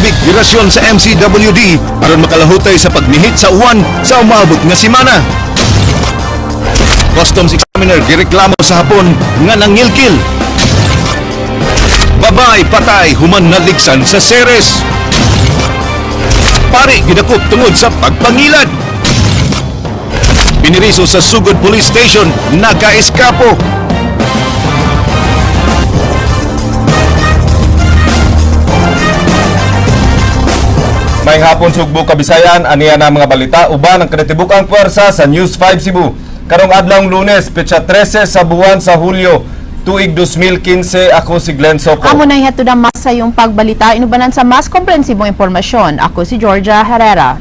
Tubig girasyon sa MCWD aron makalahutay sa pagnihit sa uwan sa umaabot nga semana. Customs examiner gireklamo sa Hapon nga nangilkil. Babay patay human naligsan sa Ceres. Pari gidakop tungod sa pagpangilad. Piniriso sa Sugod Police Station, nakaeskapo. May hapon, Sugbo, Kabisayan, aniya na mga balita uban ang kinatibuk-ang puwersa sa News 5 Cebu. Karong adlawng Lunes, petsa 13 sa buwan sa Hulyo, tuig 2015, ako si Glenn Soco. Amo na ihatod ang mas sa iyong pagbalita inubanan sa mas komprehensibong impormasyon. Ako si Georgia Herrera.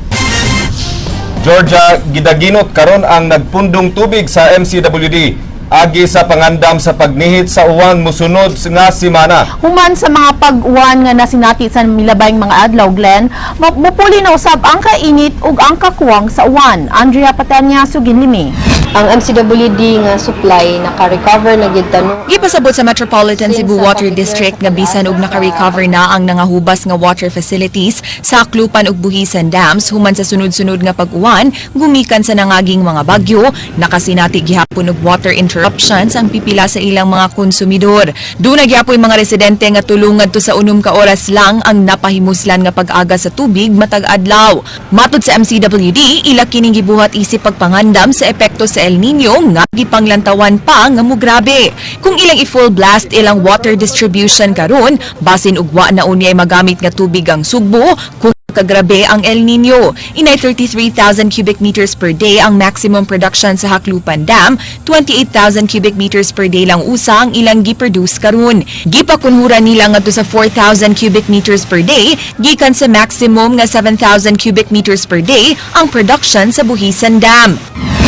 Georgia, gidaginot karon ang nagpundong tubig sa MCWD agi sa pangandam sa pagnihit sa uwan musunod nga semana. Human sa mga pag-uwan nga nasinati sa milabayng mga adlaw, Glenn, mupuli na usab ang kainit ug ang kakuwang sa uwan. Andrea Patenya, Suginlimi. Ang MCWD nga supply naka-recover na gid ta, no. Gipasabot sa Metropolitan Since Cebu sa Water pag-declare District sa nga bisan og pag-asa naka-recover na ang nangahubas nga water facilities sa Aklupan ug Buhisan dams human sa sunod-sunod nga pag-uwan gumikan sa nangaging mga bagyo, nakasinati gihapon og water interruptions ang pipila sa ilang mga konsumidor. Duna gihapon mga residente nga tulungad to sa 6 ka oras lang ang napahimuslan nga pag-aga sa tubig matag adlaw. Matud sa MCWD, ila kining gibuhat isip pagpangandam sa epekto sa El Nino nga gipanglantawan pa nga mugrabe. Kung ilang i-full blast ilang water distribution karon, basin og wa na unyay magamit nga tubig ang Sugbo kung kagrabe ang El Nino. Inay 33,000 cubic meters per day ang maximum production sa Haklupan Dam, 28,000 cubic meters per day lang usa ang ilang giproduce karon. Gipakunhura nila ngadto sa 4,000 cubic meters per day gikan sa maximum nga 7,000 cubic meters per day ang production sa Buhisan Dam.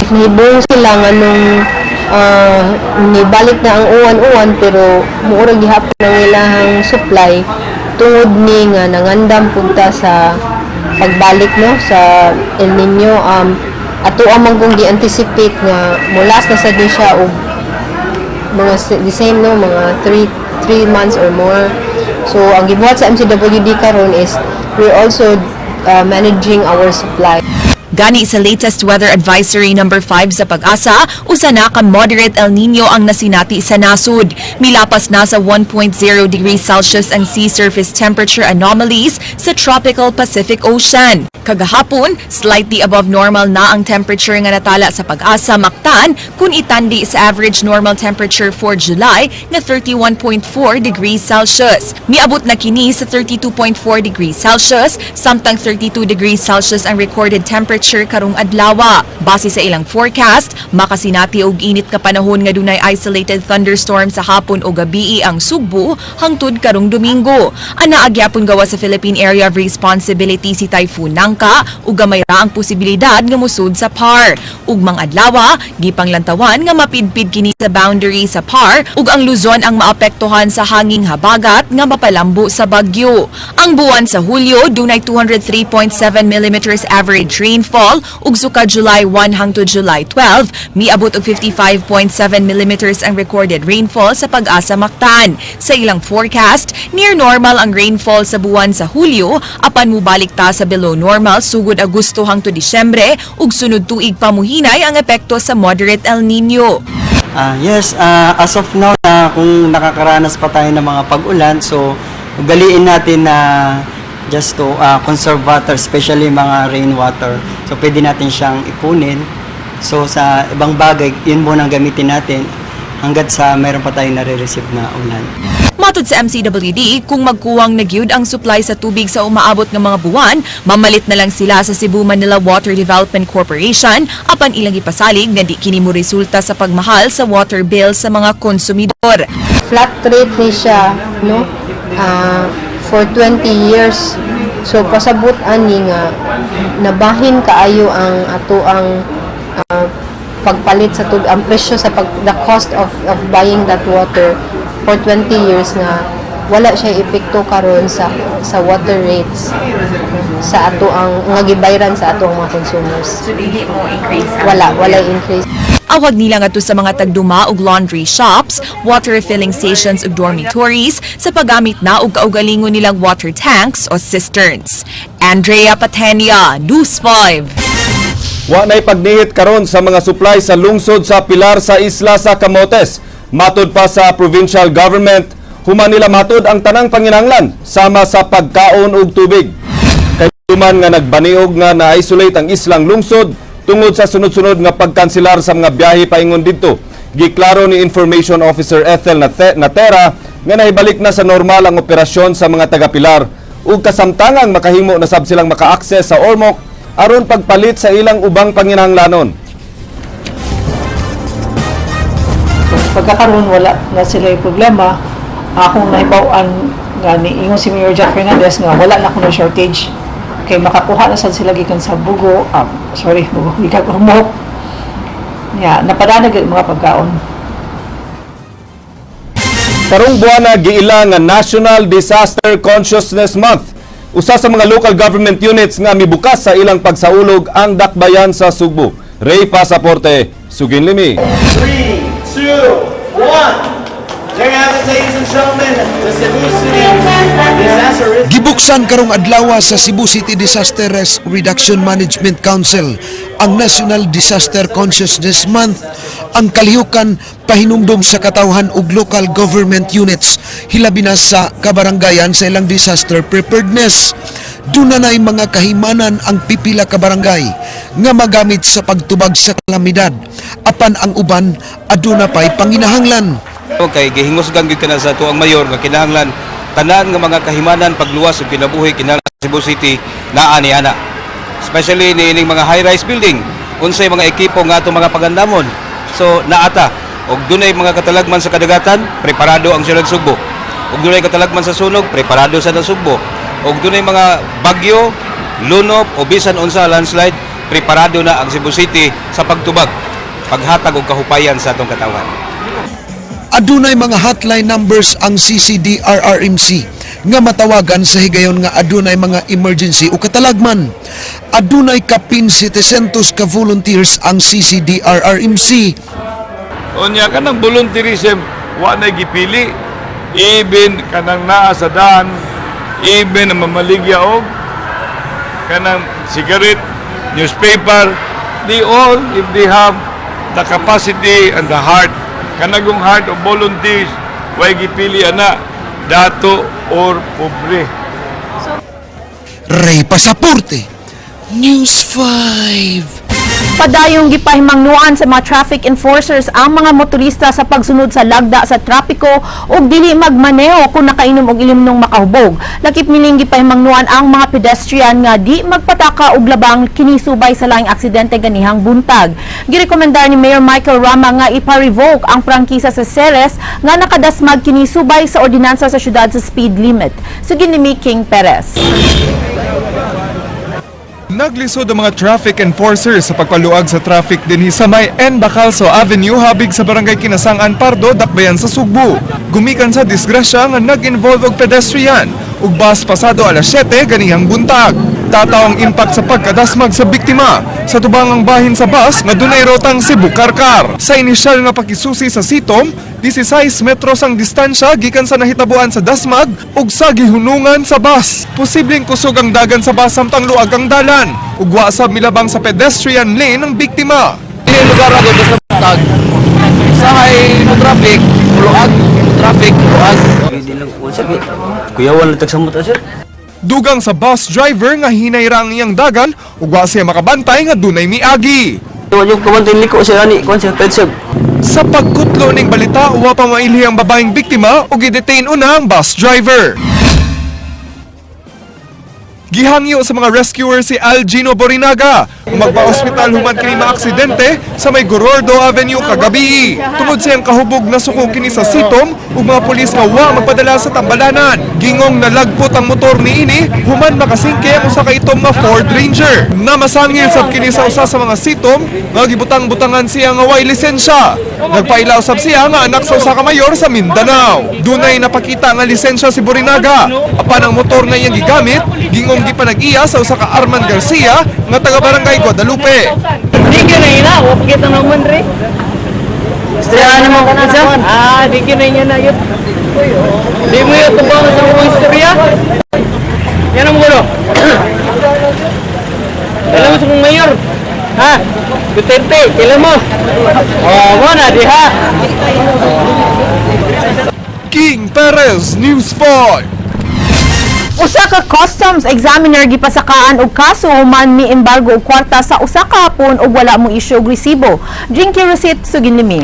Nahibong sila nga nung nibalik na ang uwan-uwan, pero muura gihapon ang ilahang supply tungod ni nga nangandam punta sa pagbalik, no, sa El Nino. Ato amang kung gi-anticipate nga mulas na sad ni siya og mga the same, no, mga 3 months or more. So ang gibuhat sa MCWD karon is we're also managing our supply. Gani sa latest weather advisory number 5 sa Pag-asa, usa na ka moderate El Nino ang nasinati sa nasod. Milapas na sa 1.0 degrees Celsius ang sea surface temperature anomalies sa tropical Pacific Ocean. Kagahapon, slightly above normal na ang temperature nga natala sa Pag-asa Mactan kung itandi sa average normal temperature for July nga 31.4 degrees Celsius. Miabot na kini sa 32.4 degrees Celsius, samtang 32 degrees Celsius ang recorded temperature karong adlawa. Base sa ilang forecast, makasinati og init ka panahon nga dunay isolated thunderstorm sa hapon o gabii ang Sugbo hangtod karong Domingo. Anaa gyapon gawa sa Philippine Area of Responsibility si Typhoon Nangka ug gamay ra ang posibilidad nga musud sa PAR. Ugmang adlawa, gipanglantawan nga mapidpid kini sa boundary sa PAR ug ang Luzon ang maapektuhan sa hanging habagat nga mapalambo sa bagyo. Ang buwan sa Hulyo dunay 203.7 millimeters average rainfall ug suka July 1 hangtod July 12 miabot og 55.7 millimeters ang recorded rainfall sa Pag-asa Mactan. Sa ilang forecast, near normal ang rainfall sa buwan sa Hulyo apan mubalik ta sa below normal sugod Agosto hangtod Disyembre ug sunod tuig pa muhinay ang epekto sa moderate El Nino. Yes, as of now, na kung nakakaranas pa tayo ng mga pag-ulan, so ugaliin natin na just to conserve water, especially mga rainwater. So pwede natin siyang ipunin. So sa ibang bagay, yun muna ang gamitin natin hanggat sa mayroon pa tayong nare-receive na ulan. Matod sa MCWD, kung magkuwang na gyud ang supply sa tubig sa umaabot nga mga buwan, mamalit na lang sila sa Cebu Manila Water Development Corporation apan ilang ipasalig nga di kini mo resulta sa pagmahal sa water bill sa mga konsumidor. Flat rate ni siya, no, for 20 years. So pasabot ani nga nabahin kaayo ang ato ang pagpalit sa tubig, ang presyo sa pag, the cost of buying that water for 20 years nga wala siya epekto karon sa water rates sa ato ang nga gibayran sa ato ang mga consumers. So, dili mo increase ang Wala, wala increase. Awag nila ngadto sa mga tagduma og laundry shops, water filling stations ug dormitories sa paggamit na og kaugalingon nilang water tanks o cisterns. Andrea Patenia, News 5. Wa na'y pagnihit karon sa mga supply sa lungsod sa Pilar sa isla sa Camotes. Matod pa sa provincial government, human nila matod ang tanang panginahanglan sama sa pagkaon ug tubig. Kay man nga nagbaniog nga na-isolate ang islang lungsod tungod sa sunod-sunod nga pagkanselar sa mga biyahe paingon didto. Giklaro ni Information Officer Ethel Natera nga nahibalik na sa normal ang operasyon sa mga taga-Pilar ug kasamtangang makahimo na sab silang maka-access sa Ormoc aron pagpalit sa ilang ubang panginahanglanon. So, pagkakaroon wala na sila yung problema, akong nahibaw-an nga niingon si Mayor Jack Fernandez nga wala na kuno shortage kay makakuha na sad sila gikan sa Bugo, ah, sorry, Bugo, gikan Ormoc. Ya, napadana gyud mga pagkaon. Karong buwana giila nga National Disaster Consciousness Month. Usa sa mga local government units nga mibukas sa ilang pagsaulog ang Dakbayan sa Sugbo. Ray Pasaporte, Sugin Limi. Three, two, one. There you have it, ladies and gentlemen. The Cebu City Disaster Risk Gibuksan karong adlaw sa Cebu City Disaster Risk Reduction Management Council ang National Disaster Consciousness Month, ang kalihukan pahinumdom sa katawhan ug local government units hilabi na sa kabaranggayan sa ilang disaster preparedness. Duna na'y mga kahimanan ang pipila ka barangay nga magamit sa pagtubag sa kalamidad, apan ang uban aduna pa'y panginahanglan. Kay gihingusgan gyud kana sa atuang mayor nga kinahanglan tanan nga mga kahimanan pagluwas ug kinabuhi kinahanglan sa Cebu City naa ni ana. Especially niining mga high-rise building, unsay mga ekipo nga atong mga pagandamon. So naata og dunay mga katalagman sa kadagatan, preparado ang siyudad Sugbo. Ug dunay katalagman sa sunog, preparado sa Sugbo. Ug dunay mga bagyo, lunop o bisan unsa landslide, preparado na ang Cebu City sa pagtubag, paghatag og kahupayan sa atong katawhan. Adunay mga hotline numbers ang CCDRRMC nga matawagan sa higayon nga adunay mga emergency o katalagman. Adunay kapin 700 ka volunteers ang CCDRRMC. Unya kanang volunteerism wa na gipili, even kanang naa sa daan, even ang mamaligya og kanang cigarette, newspaper, they all, if they have the capacity and the heart, kanagong heart of volunteers, way gipili ana, dato or pobre. Ray Pasaporte, News 5. Padayong gipahimangnuan sa mga traffic enforcers ang mga motorista sa pagsunod sa lagda sa trapiko ug dili magmaneho kung nakainom og ilimnong makahubog. Lakip nining gipahimangnuan ang mga pedestrian nga di magpataka og labang kini subay sa laing aksidente ganihang buntag. Girekomendar ni Mayor Michael Rama nga ipa-revoke ang prangkisa sa Ceres nga nakadasmag kini subay sa ordinansa sa syudad sa speed limit. Sugin ni King Perez. Naglisod ang mga traffic enforcers sa pagpaluag sa traffic dinhi sa may N. Bacalso Avenue habig sa Barangay Kinasangan Pardo, Dakbayan sa Sugbo. Gumikan sa disgrasya nga nag-involve og pedestrian ug bus pasado alas 7 ganihang buntag. Tataw ang impact sa pagkadasmag sa biktima sa tubangang bahin sa bus nga dunay rotang Cebu Carcar. Sa inisyal nga pakisusi sa sitom, 16 metros ang distansya gikan sa nahitabuan sa dasmag ug sa gihunungan sa bus. Posibleng kusog ang dagan sa bus samtang luag ang dalan ug wa sab milabang sa pedestrian lane ang biktima. Ini lugar na doon sa buntag. Usahay mo traffic, muluag, traffic, muluag. Kuyawan lang tagsamot, sir. Dugang sa bus driver nga hinay ra ang iyang dagan ug wa siya makabantay nga dunay miagi. Yung kumantay liko sir ani, kuan sir, ped sir. Sa pagkutlo ning balita, wa pa mailhi ang babaeng biktima ug gidetain una ang bus driver. Gihangyo sa mga rescuer si Algino Borinaga. Magpa-ospital human kini maaksidente sa may Gorordo Avenue kagabi. Tungod sa iyang kahubog na suko kini sa sitom ug mga pulis nga wa magpadala sa tambalanan. Gingong nalagpot ang motor niini human makasingke ang usa ka itom nga Ford Ranger. Namasangil sab kini sa usa sa mga sitom nga gibutang-butangan siya nga way lisensya. Nagpaila usab siya nga anak sa usa ka mayor sa Mindanao. Dunay napakita nga lisensya si Borinaga. Apan ang motor nga iyang gigamit, gingong iyang gipanag-iya sa usa ka Arman Garcia nga taga Barangay Guadalupe. Di ka na ina, wa pa kita naman re. Istorya mo ko sa? Ah, di ka na ina na yun. Di mo yun tubang sa mga istorya. Yan ang gulo. Kailan mo sa kong mayor? Ha? Duterte, kailan mo? Oh, mo na diha. King Perez, News 5. Usa ka customs examiner gipasakaan og kaso human mi-embargo og kwarta sa usa ka hapon ug wala mo issue og resibo. Jinky receipt sugin limi.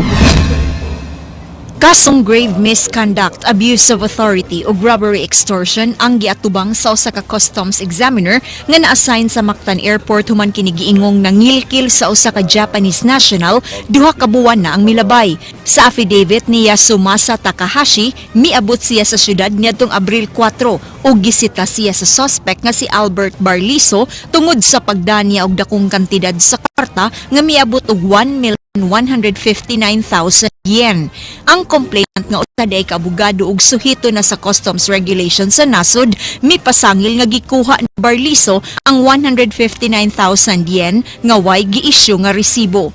Kasong grave misconduct, abuse of authority ug robbery extortion ang giatubang sa usa ka customs examiner nga na-assign sa Mactan Airport human kini giingong nangilkil sa usa ka Japanese national 2 ka buwan na ang milabay. Sa affidavit ni Yasumasa Takahashi, miabot siya sa syudad niadtong Abril 4 ug gisita siya sa suspect nga si Albert Barliso tungod sa pagdanya og dakong kantidad sa kwarta nga miabot og 1,159,000 yen. Ang complainant nga usa diay ka abogado ug suhito na sa customs regulation sa nasod, mipasangil nga gikuha ni Barliso ang 159,000 yen nga way gi-issue nga resibo.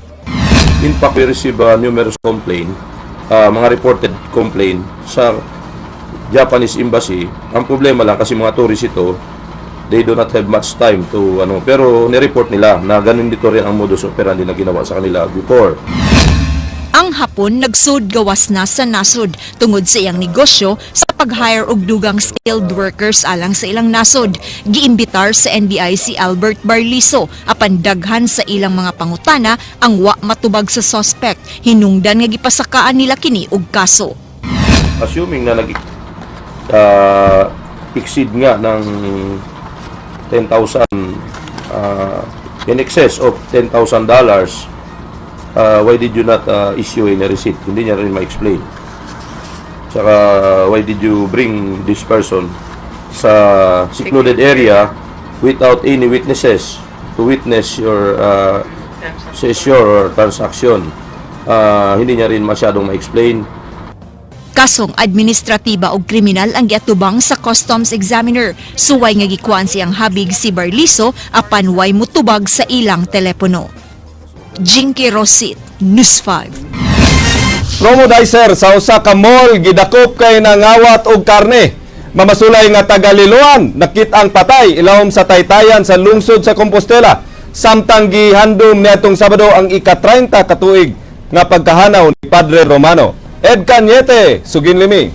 In fact, we receive numerous complaint, mga reported complaint sa Japanese Embassy. Ang problema lang kasi mga tourist ito, they do not have much time to ano, pero ni-report nila na ganun dito rin ang modus operandi na ginawa sa kanila before. Ang Hapon nagsud gawas na sa nasod tungod sa iyang negosyo sa pag-hire og dugang skilled workers alang sa ilang nasod. Giimbitar sa NBI si Albert Barliso apan daghan sa ilang mga pangutana ang wa matubag sa suspect. Hinungdan nga gipasakaan nila kini og kaso. Assuming na nag exceed nga ng 10,000, in excess of $10,000, why did you not issue a receipt? Hindi niya rin ma-explain. Saka, why did you bring this person sa secluded area without any witnesses to witness your seizure or transaction? Hindi niya rin masyadong ma-explain. Kasong administratiba og kriminal ang giatubang sa customs examiner. Suway nga gikuan siyang habig si Barliso apan way mutubag sa ilang telepono. Jinky Rosit, News 5. Promodizer sa usa ka mall gidakop kay nangawat og karne. Mamasulay nga taga Liloan nakit-ang patay ilawom sa taytayan sa lungsod sa Compostela. Samtang gihandom niadtong Sabado ang ika-30 katuig nga pagkahanaw ni Padre Romano. Ed Cañete, sugin limi.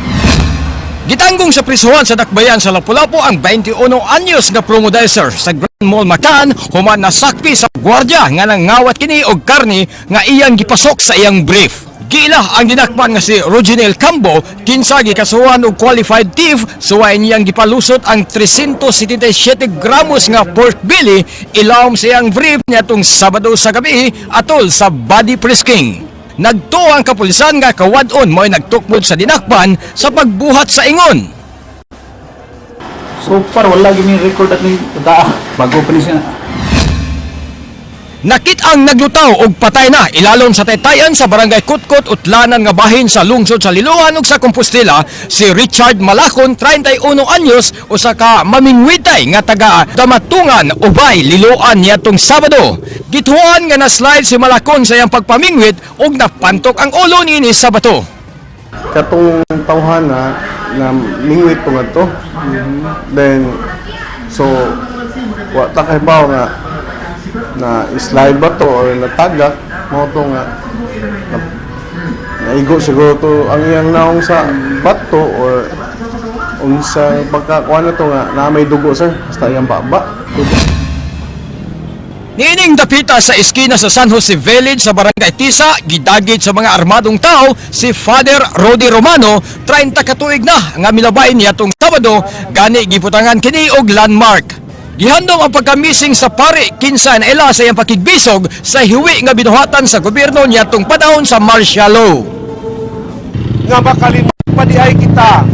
Gitanggong sa prisuhan sa Dakbayan sa Lapu-Lapu ang 21 anyos nga promodizer sa Grand Mall Mactan human nasakpi sa gwardiya nga nangawat kini og karni nga iyang gipasok sa iyang brief. Giila ang dinakpan nga si Roginel Cambo kinsa gikasuhan og qualified thief suway niyang gipalusot ang 377 gramos nga pork belly ilawom sa iyang brief niadtong Sabado sa gabi atol sa body frisking. Nagtuo ang kapulisan nga kawad-on mo'y nagtukmod sa dinakpan sa pagbuhat sa ingon. So far, wala gini record at ni daa. Bago pa ni siya. Nakit-ang naglutaw og patay na ilalom sa taytayan sa Barangay Kutkot, Utlanan nga bahin sa lungsod sa Liloan ug sa Compostela si Richard Malacon, 31 anyos, usa ka mamingwitay nga taga Damatungan, Ubay, Liloan niadtong Sabado. Gituan nga na-slide si Malacon sa iyang pagpamingwit ug napantok ang ulo niini sa bato. Katong tawhana na mingwit ko ngadto. Then so wa ta kahibaw nga na slide ba to or natagak mao to nga na, naigo siguro to ang iyang naong sa bato or unsa pagkakuha na to nga na may dugo, sir, basta iyang baba. Niining dapita sa eskina sa San Jose Village sa Barangay Tisa, gidagit sa mga armadong tao si Father Rody Romano, 30 katuig na nga milabay niadtong Sabado, gani giputangan kini og landmark. Gihandom ang pagkamising sa pari kinsa naila sa iyang pakigbisog sa hiwi nga binuhatan sa gobyerno niadtong panahon sa martial law. Nga makalimot pa di ay kita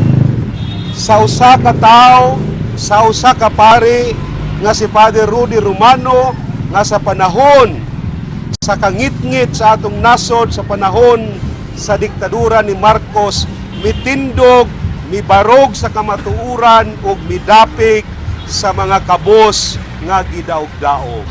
sa usa ka tawo, sa usa ka pari nga si Father Rudy Romano nga sa panahon sa kangitngit sa atong nasod sa panahon sa diktadura ni Marcos, mitindog, mibarog sa kamatuoran ug midapik. sa mga kabos nga gidaog-daog.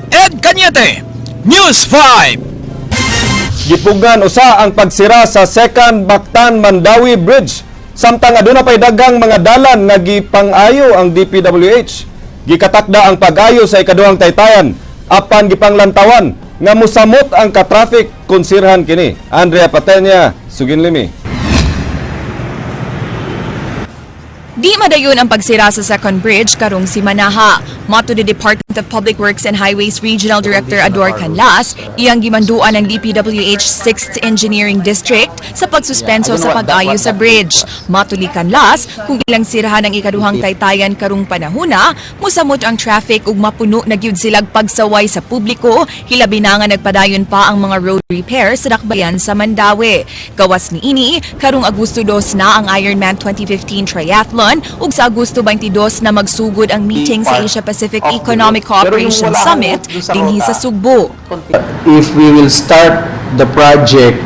Ed Cañete, News 5. Gipugngan usa ang pagsira sa Second Mactan Mandaue Bridge samtang aduna pay daghang mga dalan nga gipang-ayo ang DPWH. Gikatakda ang pag-ayo sa ikaduhang taytayan apan gipanglantawan nga mosamot ang ka-traffic kung sirhan kini. Andrea Patenya, Suginlimi. Di madayon ang pagsira sa second bridge karong simanaha. Matod ni Department of Public Works and Highways Regional Director Ador Canlas, iyang gimanduan ang DPWH 6th Engineering District sa pagsuspenso sa pag-ayo sa bridge. Matod ni Canlas, kung ilang sirahan ang ikaduhang taytayan karong panahuna, musamot ang traffic ug mapuno na gyud silag pagsaway sa publiko, hilabi na nga nagpadayon pa ang mga road repair sa dakbayan sa Mandaue. Gawas niini, karong Agosto 2 na ang Ironman 2015 Triathlon ug sa Agosto 22 na magsugod ang meeting sa Asia Pacific of the Economic road. Pero yung Cooperation wala akong Summit dun sa dinhi rota. sa Sugbo. If we will start the project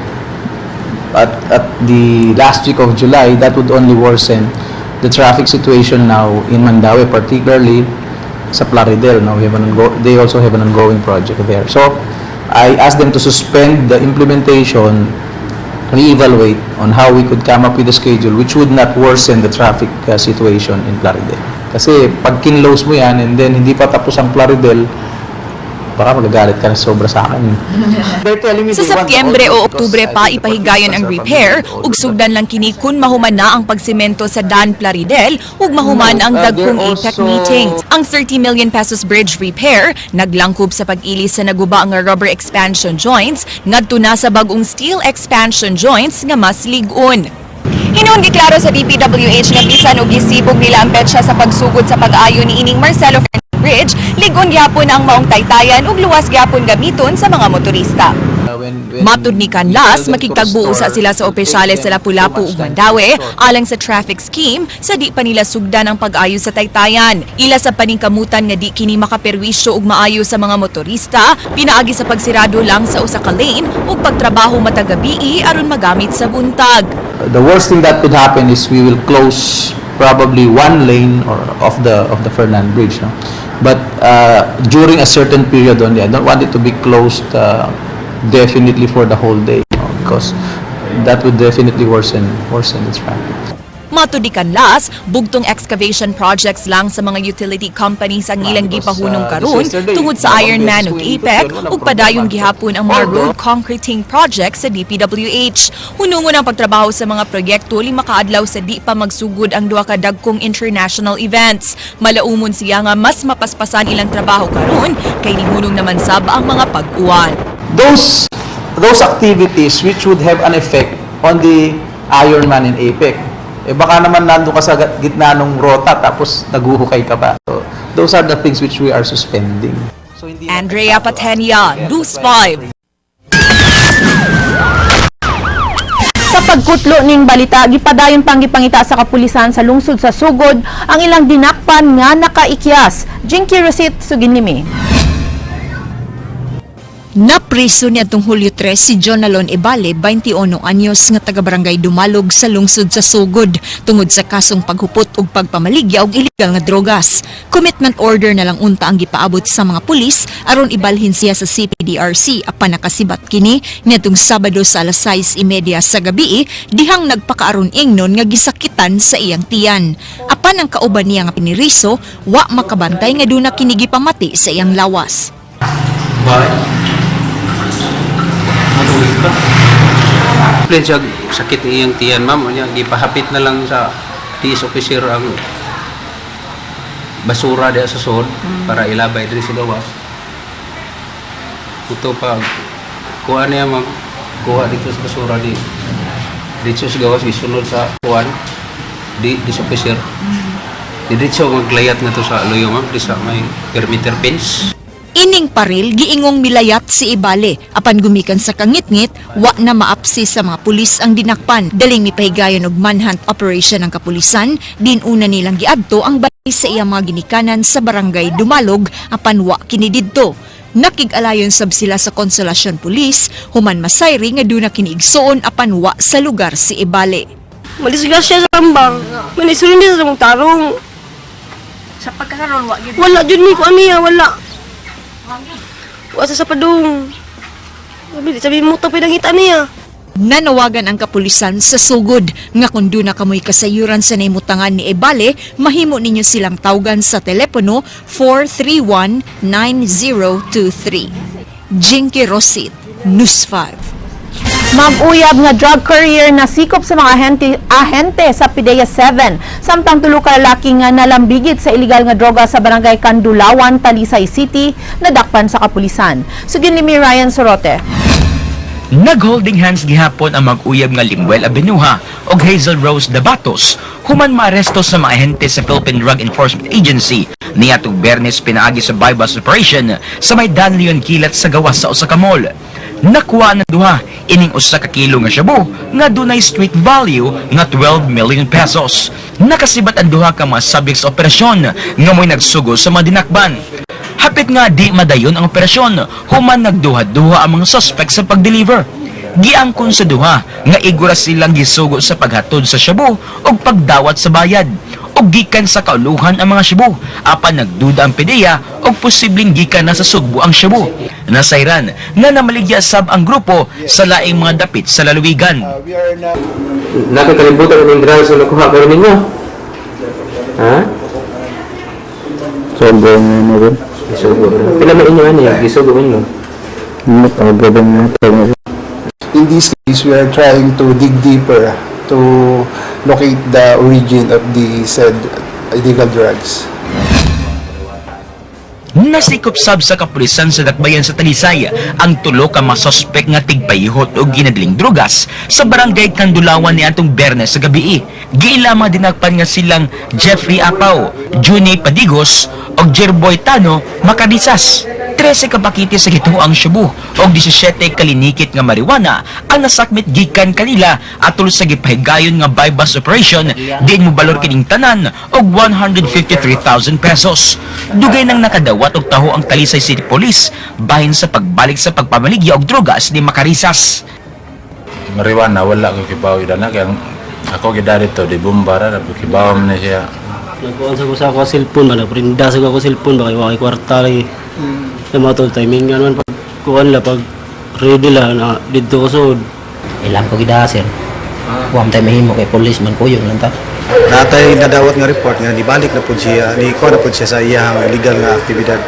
at the last week of July, that would only worsen the traffic situation now in Mandaue, particularly sa Plaridel. Now, we have an ongo- they also have an ongoing project there. So, I asked them to suspend the implementation, reevaluate on how we could come up with a schedule which would not worsen the traffic situation in Plaridel. Kasi pag kinlose mo yan and then hindi pa tapos ang Plaridel, baka magagalit ka na sobra sa akin. They're telling me Sa they want the Setyembre old o because Oktubre I pa think the ipahigayon ang participants are repair familiar with the ug sugdan lang kini kun mahuman na ang pagsimento sa Dan Plaridel ug mahuman ang dagkong They're APEC also- meeting. Ang 30 million pesos bridge repair naglangkob sa pag-ilis sa naguba nga rubber expansion joints ngadto na sa bag-ong steel expansion joints nga mas lig-on. Hinuon giklaro sa DPWH nga bisan og gisibog nila ang petsa sa pagsugod sa pag-ayo ni ining Marcelo Fernandez Bridge, lig-on gyapon ang maong taytayan ug luwas gyapon gamiton sa mga motorista. When Matud ni you Canlas, tell them to makigtagbo usa restore, sila sa it will take opisyales sa them Lapu-Lapu too ug much time to Mandaue restore. Alang sa traffic scheme sa di pa nila sugdan ang pag-ayo sa taytayan. Ila sa paningkamutan nga di kini makaperwisyo ug maayo sa mga motorista, pinaagi sa pagsirado lang sa usa ka lane ug pagtrabaho matag gabii aron magamit sa buntag. The worst thing that could happen is we will close probably one lane or of the Fernand Bridge, no? But during a certain period only. I don't want it to be closed definitely for the whole day, no? Because that would definitely worsen the traffic. Matud ni Canlas, bugtong excavation projects lang sa mga utility companies ang ilang Because, gipahunong karon this yesterday, tungod sa dalawang Ironman beses ug ko inikot APEC yun, walang ug padayon problema. gihapon ang mga Although- road concreting projects sa DPWH. Hunungon ang pagtrabaho sa mga proyekto 5 ka adlaw sa di pa magsugod ang duha ka dagkong international events. Malaumon siya nga mas mapaspasan ilang trabaho karon kay nihunong naman sab ang mga pag-uwan. Those activities which would have an effect on the Ironman and APEC. Eh baka naman nandun ka sa gitna ng rota tapos naguhukay ka pa. So, those are the things which we are suspending. So, hindi Andrea Patenia, News 5. Sa pagkutlo ning balita, gipadayon pang gipangita sa kapulisan sa lungsod sa Sugod ang ilang dinakpan nga nakaikyas. Jinky Rosit, Suginlimi. Napriso niadtong Hulyo 3 si Jonalon Ebale, 21 anyos, nga taga-barangay Dumalog sa lungsod sa Sugod tungod sa kasong paghupot ug pagpamaligya og illegal nga drogas. Commitment order na lang unta ang gipaabot sa mga pulis aron ibalhin siya sa CPDRC, apan nakasibat kini niadtong Sabado sa alas 6:30 sa gabi dihang nagpakaaron ingnon nga gisakitan sa iyang tiyan. Apan ang kauban niya nga piniriso wa makabantay nga duna kini gipamati sa iyang lawas. Bye. Matuwid pa. Plain siya sakit iyang tiyan, ma'am. Unya, gipahapit na lang sa DS officer ang basura diya sa sod para ilabay diri sa gawas. Ito pag kuha niya, ma'am, kuha dito sa basura di dito sa gawas, gisunod sa kuan di DS officer. Di dito maglayat nga to sa luyo, ma'am, di sa may perimeter fence. Ining paril giingong milayat si Ibale apan gumikan sa kangitngit wa na maapsi sa mga pulis ang dinakpan. Daling mipahigayon og manhunt operation ang kapulisan, din una nilang giadto ang balay sa iyang mga ginikanan sa barangay Dumalog apan wa kini didto. Nakig-alayon sab sila sa Consolacion Police human masayri nga duna kini igsuon apan wa sa lugar si Ibale. Madisgrasya sa tambang. Manisulin sa mong tarong. Sa pagkakaroon, wa gyud. Wala jud mi ko aniya, wala. Wa sa padung. Sabi, sabi mo to pinangita niya. Nanawagan ang kapulisan sa sugod nga kung duna kamoy kasayuran sa naimutangan ni Ebale, mahimo ninyo silang tawgan sa telepono 431-9023. Jinky Rosit, News 5. Mag-uyab nga drug courier na sikop sa mga ahente sa PDEA 7. Samtang tulo ka lalaki nga nalambigit sa illegal nga droga sa barangay Kandulawan, Talisay City, nadakpan sa kapulisan. Sugin ni Ryan Sorote. Nag-holding hands gihapon ang mag-uyab nga Limuel Abenuha ug Hazel Rose Dabatos human maaresto sa mga ahente sa Philippine Drug Enforcement Agency niadtong Bernes pinaagi sa buy-bust operation sa may Dan Leon Kilat sa gawas sa usa ka mall. Nakuha na duha ining 1 ka kilo nga shabu nga dunay street value nga 12 million pesos. Nakasibat ang duha ka mga subject sa operasyon nga mo'y nagsugo sa mga dinakban. Hapit nga di madayon ang operasyon, human nagduha-duha ang mga suspect sa pag-deliver. Giangkon sa duha nga igura silang gisugo sa paghatod sa shabu ug pagdawat sa bayad. Ug gikan sa kauluhan ang mga shabu, apan nagduda ang PDEA og posibleng gikan na sa Sugbo ang shabu. Nasayran nga namaligya sab ang grupo sa laing mga dapit sa lalawigan. Nakakalibutan ng drugs na nakuha karon ninyo? Ha? Sugo na rin. Gisugo na. Pila man inyo ani? Gisugo ninyo? In this case, we are trying to dig deeper to locate the origin of the said illegal drugs. Nasikop sab sa kapulisan sa Dakbayan sa Talisay ang tulo ka mga suspect nga tigpayihot og ginadling drugas sa barangay Kandulawan niadtong Bernes sa gabi. Giila mga dinakpan nga silang Jeffrey Apaw, Juni Padigos ug Jerboy Tano Makadisas. 13 ka pakite sa gituoang shabu og 17 kalinikit nga marijuana ang nasakmit gikan kanila atol sa gipahigayon nga buy-bust operation diin mobalor kining tanan og 153,000 pesos. Dugay nang nakadawat og taho ang Talisay City Police bahin sa pagbalik sa pagpamaligya og drogas ni Makarisas. Marijuana wala ko kibaw na kaya ako gida dito di bumbara ra kibaw man na siya. Nagkuhan sa ko sa ako cellphone ba, nagprinda sa ko cellphone ba, kay wa kay kwarta lagi. Sa mga tol, timing nga naman pag kuhan la, pag ready la, na dito ko sud. Ilam ko gida, sir. Wa man tay mahimo kay police man kuyog lang ta. Natay nadawat nga report nga nibalik na pud siya, ni kuha na pud siya sa iyang illegal nga aktibidad.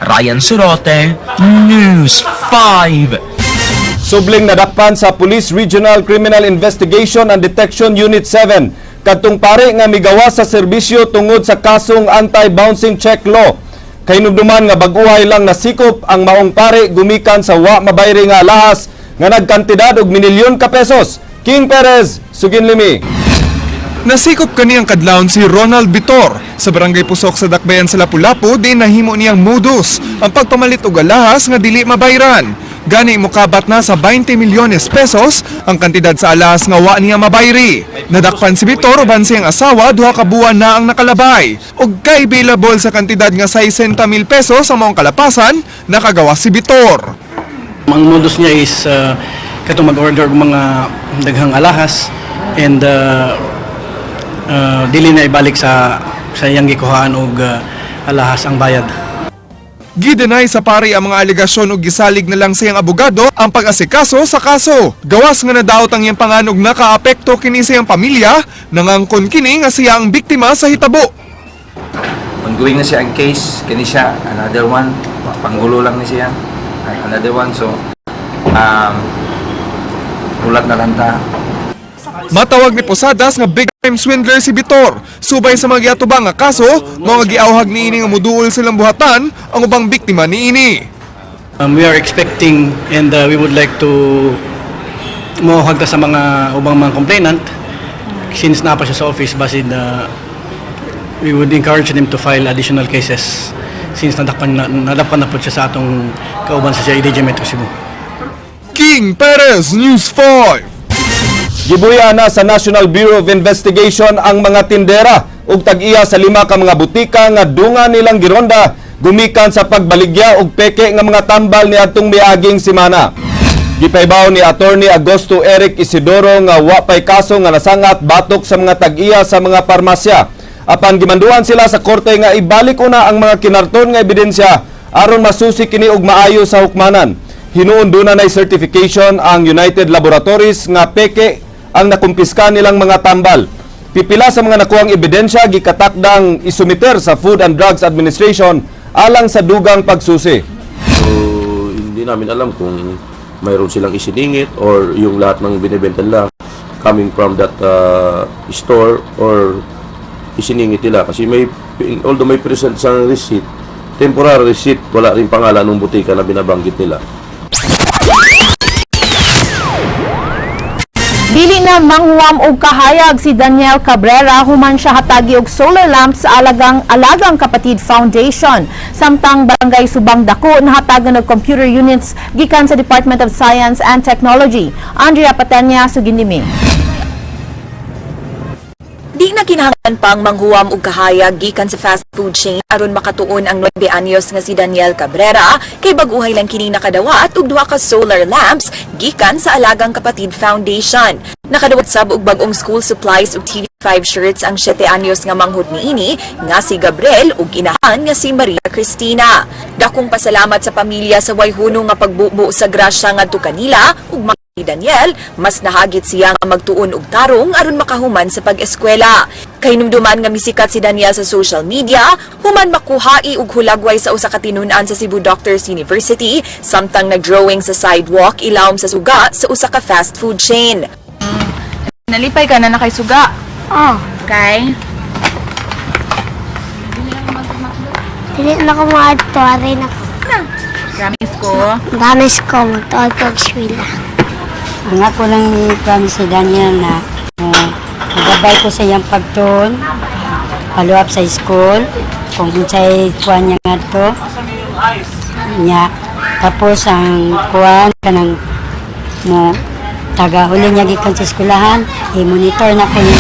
Ryan Surote, News 5. Subling nadakpan sa Police Regional Criminal Investigation and Detection Unit 7 kadtong pare nga migawas sa serbisyo tungod sa kasong anti-bouncing check law. Kahinumduman nga bag-uhay lang nasikop ang maong pare gumikan sa wa mabayri nga alahas nga nagkantidad og minilyon ka pesos. King Perez, sugin limi. Nasikop kaniyang kadlawon si Ronald Bitor sa barangay Pusok sa Dakbayan sa Lapu-Lapu di nahimo niyang modus ang pagpamalit og alahas nga dili mabayran. Gani mokabat na sa 20 milyones pesos ang kantidad sa alahas nga wa niya mabayri. Nadakpan si Bitor uban siyang asawa 2 ka buwan na ang nakalabay. Og kay available sa kantidad nga 60 mil pesos ang maong kalapasan, nakagawa si Bitor. Ang modus niya is katong mag-order og mga daghang alahas and dili na ibalik sa iyang gikuhaan og alahas ang bayad. Gidenay sa pari ang mga alegasyon ug gisalig na lang sa iyang abogado ang pag-asikaso sa kaso. Gawas nga nadaot ang iyang panganog nakaapekto kini sa iyang pamilya, nangangkon kini nga siya ang biktima sa hitabo. Ongoing na siya ang case, kini siya another one, panggulo lang ni siya, another one. So ulat na lang ta. Matawag ni Posadas nga big time swindler si Bitor. Subay sa mga giatubang nga kaso, mga giawhag niini nga muduol silang buhatan ang ubang biktima niini. We are expecting and we would like to moawhag ta sa mga ubang mga complainant since naa pa siya sa office, basin we would encourage them to file additional cases since nadakpan na po siya sa atong kauban sa CIDG Metro Cebu. King Perez, News 5. Gibuya na sa National Bureau of Investigation ang mga tindera ug tag-iya sa lima ka mga butika nga dunga nilang gironda gumikan sa pagbaligya og peke nga mga tambal niadtong miaging semana. Gipahibaw ni Attorney Agosto Eric Isidoro nga wa pay kaso nga nasangat batok sa mga tag-iya sa mga parmasya. Apan gimanduan sila sa korte nga ibalik una ang mga kinarton nga ebidensya aron masusi kini og maayo sa hukmanan. Hinuon duna nay certification ang United Laboratories nga peke ang nakumpiska nilang mga tambal. Pipila sa mga nakuhang ebidensya gikatakdang isumiter sa Food and Drugs Administration alang sa dugang pagsusi. So, hindi namin alam kung mayroon silang isiningit or yung lahat ng binibenta nila coming from that store or isiningit nila. Kasi may, although may present sa receipt, temporary receipt, wala rin pangalan ng butika na binabanggit nila. Dili na manghuwam og kahayag si Daniel Cabrera human siya hatagi og solar lamp sa Alagang Alagang Kapatid Foundation. Samtang Barangay Subang Dako nahatagan og computer units gikan sa Department of Science and Technology. Andrea Patenya, Sugindimi. Di na kinahanglan pang manghuwam og kahayag gikan sa fast food chain aron makatuon ang 9 anyos nga si Daniel Cabrera kay bag-uhay lang kini nakadawat og duha ka solar lamps gikan sa Alagang Kapatid Foundation. Nakadawat sab og bag-ong school supplies ug TV5 shirts ang 7 anyos nga manghod niini nga si Gabriel ug inahan nga si Maria Cristina. Dakong pasalamat sa pamilya sa way hunong nga pagbubo sa grasya ngadto kanila ug ni Daniel, mas nahagit siya nga magtuon og tarong aron makahuman sa pag-eskwela. Kahinumduman nga misikat si Daniel sa social media, human makuhai og hulagway sa usa ka tinun-an sa Cebu Doctors University, samtang nagdrawing sa sidewalk ilawom sa suga sa usa ka fast food chain. Nalipay ka na na kay suga. Oh. Kay? Dili na ko maadto, aray na ko. Promise ko. Promise ko, magtuod ko og eskwela. Ang ako lang ni promise si Daniel na magabay ko sa iyang pagtuon, follow up sa school, kung unsay kuan niya ngadto. Nya, tapos ang kuan kanang mo taga huli niya gikan sa eskwelahan, i-monitor na ko niya.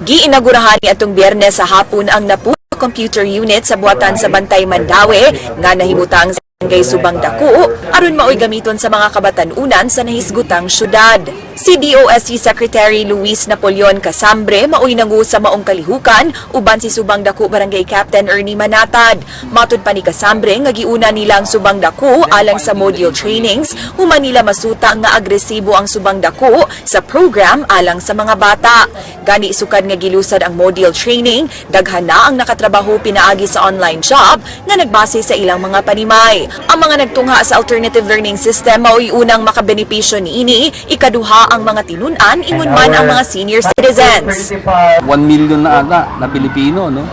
Giinagurahan ni atong Biyernes sa hapon ang napuno computer unit sa buhatan sa Bantay Mandaue nga nahimutang sa Barangay Subang Dako aron maoy gamiton sa mga kabatan-unan sa nahisgutang syudad. Si DOST Secretary Luis Napoleon Casambre maoy nangu sa maong kalihukan uban si Subang Dako Barangay Captain Ernie Manatad. Matud pa ni Casambre nga giuna nila ang Subang Dako alang sa module trainings human nila masuta nga agresibo ang Subang Dako sa program alang sa mga bata. Gani sukad nga gilusad ang module training, daghan na ang nakatrabaho pinaagi sa online job nga nagbase sa ilang mga panimay. Ang mga nagtungha sa alternative learning system mao'y unang makabenepisyo niini, ikaduha ang mga tinun-an, ingon man ang mga senior citizens. 1 million na ata na Pilipino, no,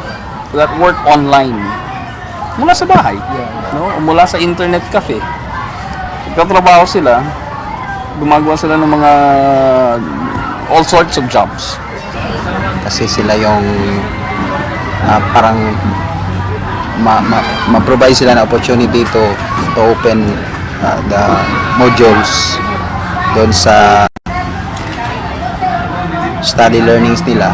that work online mula sa bahay, no, o mula sa internet cafe. Nagtatrabaho sila, gumagawa sila ng mga all sorts of jobs. Kasi sila yung parang ma-provide sila ng opportunity to open the modules doon sa study learnings nila.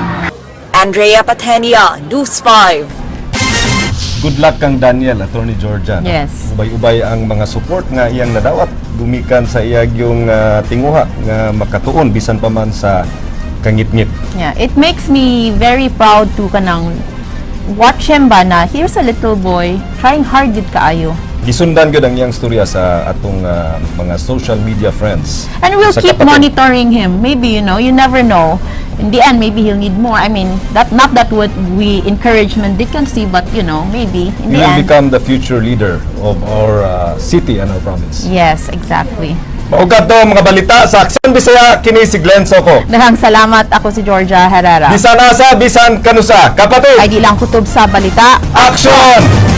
Andrea Patenia, News 5. Good luck kang Daniel, Attorney Georgia, no? Yes. Ubay-ubay ang mga support nga iyang nadawat gumikan sa iyang yung tinguha nga makatuon bisan pa man sa kangitngit. Yeah, it makes me very proud to kanang watch him ba na here's a little boy trying hard gid kaayo. Gisundan gyud ang iyang storya sa atong mga social media friends. And we'll Sa keep kapatid. Monitoring him. Maybe, you never know. In the end, maybe he'll need more. I mean, that not that what we encourage mendicancy, but maybe in He the will end. Become the future leader of our city and our province. Yes, exactly. Mao to mga balita sa Aksyon Bisaya, kini si Glenn Soco. Daghang salamat, ako si Georgia Herrera. Bisan asa, bisan kanusa. Kapatid! Ay di lang kutob sa balita. Action!